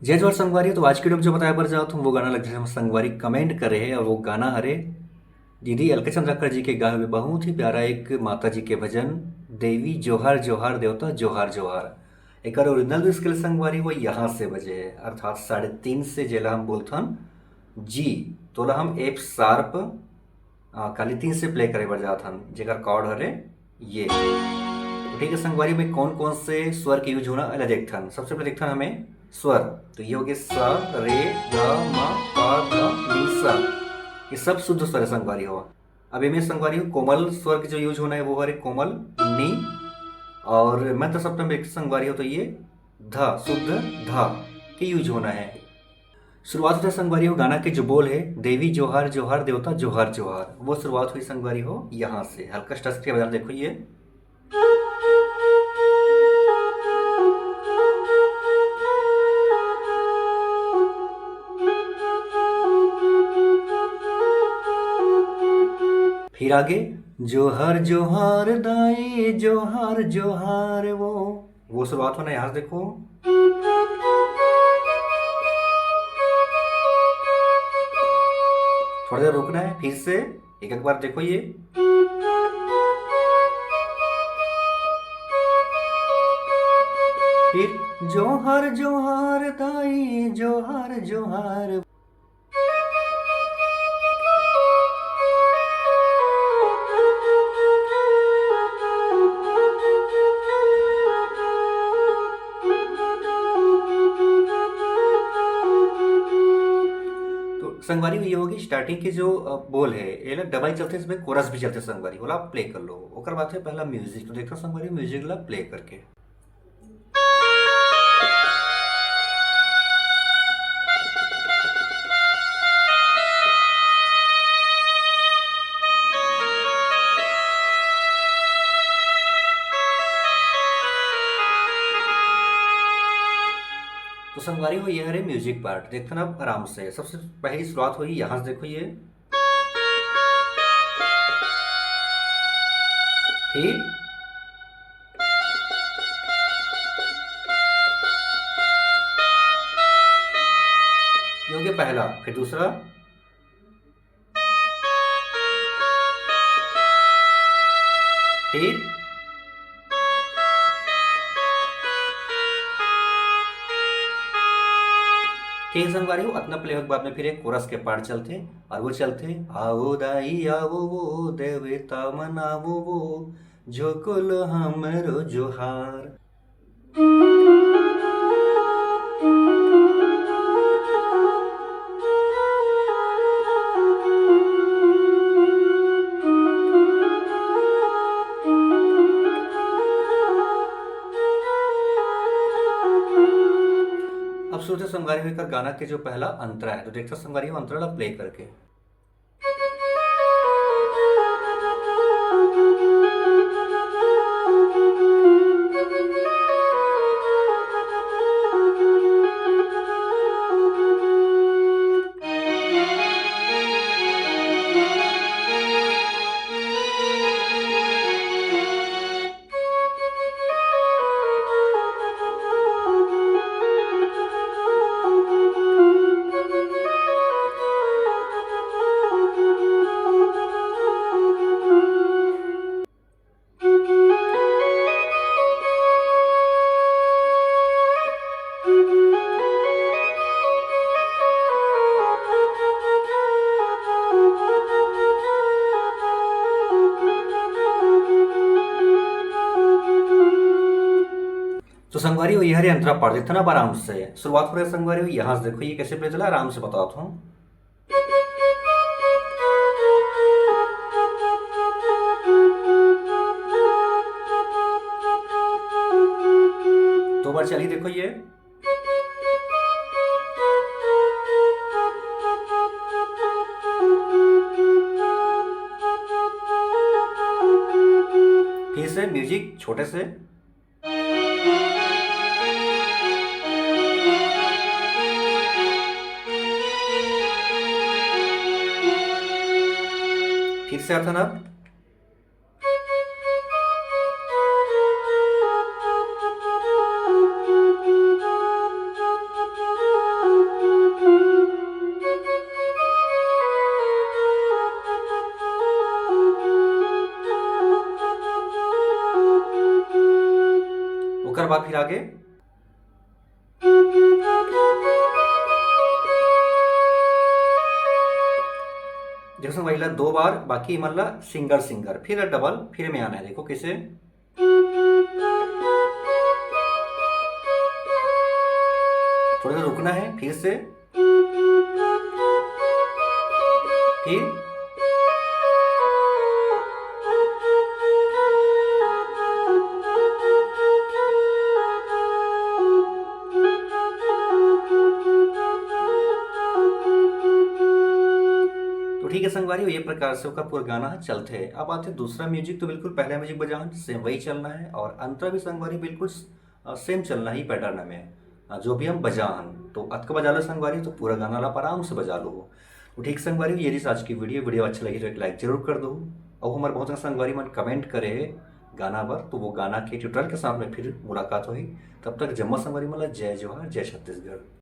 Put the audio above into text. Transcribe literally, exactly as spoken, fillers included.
जय जोहार संगवारी। तो आज के video में जो बताए बर जात हूँ, वो गाना लग जाए संगवारी comment करे है, और वो गाना हरे दीदी अलका चंद्राकर जी के गाए हुए बहुत ही प्यारा एक माता जी के भजन, देवी जोहार जोहार देवता जोहार जोहार। एकर original जो scale संगवारी वो यहाँ से बजे है, अर्थात साढ़े तीन से, जेला हम बोलथन जी, तोला हम F sharp, आ, खाली तीन से play करे बर जात हन, जेकर chord हरे ये। तो ठीक है संगवारी, में कौन कौन से स्वर के use होना, एला देखथन। सबसे पहले देखथन हमें स्वर, तो ये हो गए सा, रे, ग, म, प, ध, नी, सा। ये सब शुद्ध स्वर है संगवारी हो। अब इमे संगवारी हो कोमल स्वर के जो use होना है वो हरे कोमल नी, और मध्य सप्तम व्यक्ति संगवारी हो तो ये ध, शुद्ध ध के use होना है। शुरुआत होता है संगवारी हो गाना के जो बोल है, देवी जोहार जोहार देवता जोहार जोहार, वो शुरुआत हुई संगवारी हो यहाँ से। हल्का स्टस के बजाना देखो ये। फिर आगे जोहार जोहार दाई जोहार जोहार, वो वो शुरुआत होना है यहाँ से, देखो। थोड़ा देर रुकना है, फिर से एक एक बार देखो ये। फिर जोहार जोहार दाई जोहार जोहार। तो संगवारी, ये होगी स्टार्टिंग के जो बोल है, ये डबल चलते, इसमें कोरस भी चलते संगवारी, ओला प्ले कर लो। ओकर बाद है पहला म्यूजिक, तो देखो संगवारी म्यूजिक ला प्ले करके। तो संगवारी हो, ये हरे म्यूजिक पार्ट। देखते ना आप आराम से, सबसे पहली शुरुआत हुई यहाँ से, देखो ये। फिर ये हो गया पहला, फिर दूसरा, फिर ठीक संगवारी हो, अतना प्ले के बाद में फिर एक कोरस के पार्ट चलते, और वो चलते, आओ दाई आओ वो, देवता मन आओ वो, झोकल हमरो जोहार। अब सुनते संगवारी हो एकर गाना के जो पहला अंतरा है, तो देखते संगवारी हो अंतरा ला प्ले करके। तो संगवारी हो, ये हरे अंतरा पाड़ देते ना अब आराम से। शुरुआत हो रहा है संगवारी हो यहाँ से, देखो ये कैसे प्ले चला, आराम से बताता हूँ। दो बार चलिए, देखो ये। फिर से म्यूजिक छोटे से। फिर से आता ना। ओकर बाद फिर आगे देखो संगवारी ला दो बार, बाकी मतलब सिंगल सिंगल, फिर डबल, फिर में आना है। देखो कैसे, थोड़ा सा रुकना है, फिर से, फिर तो ठीक है संगवारी, ये प्रकार से ओकर पूरा गाना ह चलथे। अब आथे दूसरा म्यूजिक, तो बिल्कुल पहला म्यूजिक बजान, सेम वही चलना है, और अंतरा भी संगवारी बिल्कुल सेम चलना ही पैटर्न में। जो भी हम बजान, तो अतका बजा लो संगवारी, तो पूरा गाना ला आप आराम से बजा लो। तो ठीक संगवारी, ये रही आज की वीडियो। वीडियो अच्छा लगी तो एक लाइक जरूर कर दो। और हमारे बहुत सारे संगवारी मन कमेंट करे हे गाना पर, तो वो गाना के ट्यूटोरियल के साथ में फिर मुलाकात होही। तब तक जम्मो संगवारी मन ला जय जोहार, जय छत्तीसगढ़।